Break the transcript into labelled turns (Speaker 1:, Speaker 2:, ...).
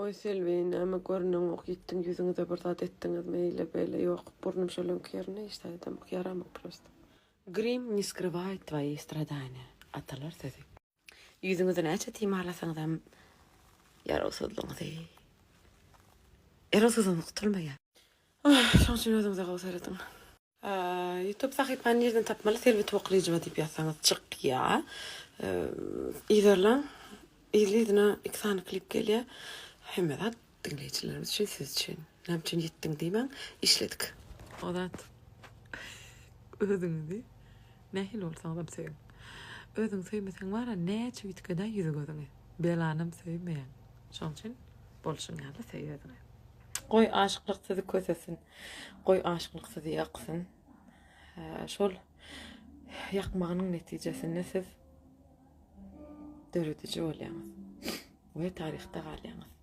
Speaker 1: Oý Selbi näme görüneňok ýitdiň ýüzüňize bir zat etdiňizmi eýle beýle ýok burnum şol öňki ýerinde hiç zat edemok ýaramok prosto. Grim ne skrywaet tvoýi stradaniýa atalar sözi. Ýüzüňizi näçe timarlasaňyzam ýarawsyzlygyňyzy ýarawsyzlygdan gutulmaýar. Şoň üçin özüňize gowy serediň. Youtube sahypany nirden tapmaly Selbi Toklyjowa diýip ýazsaňyz çykýa. Yzarlaň. Yzly yzyna iki sany klip gelýä. Hemme zat diňleýjilerimiz üçin siz üçin. Näme üçin ýitdiň diýmäň işledik. O zat özüňizi nähili bolsaňyzam söýüň. Özüňi söýmeseň bara näçe üýtgedä ýüzi gözüňi. Belanam söýmeýäň. Şoň üçin bolşuň ýaly söý özüňi. Goý aşyklyk sizi kösesin. Goý aşyklyk sizi ýaksyn. Şol ýakmagynyň netijesinde siz dörediji bolýaňyz we taryhda galýaňyz.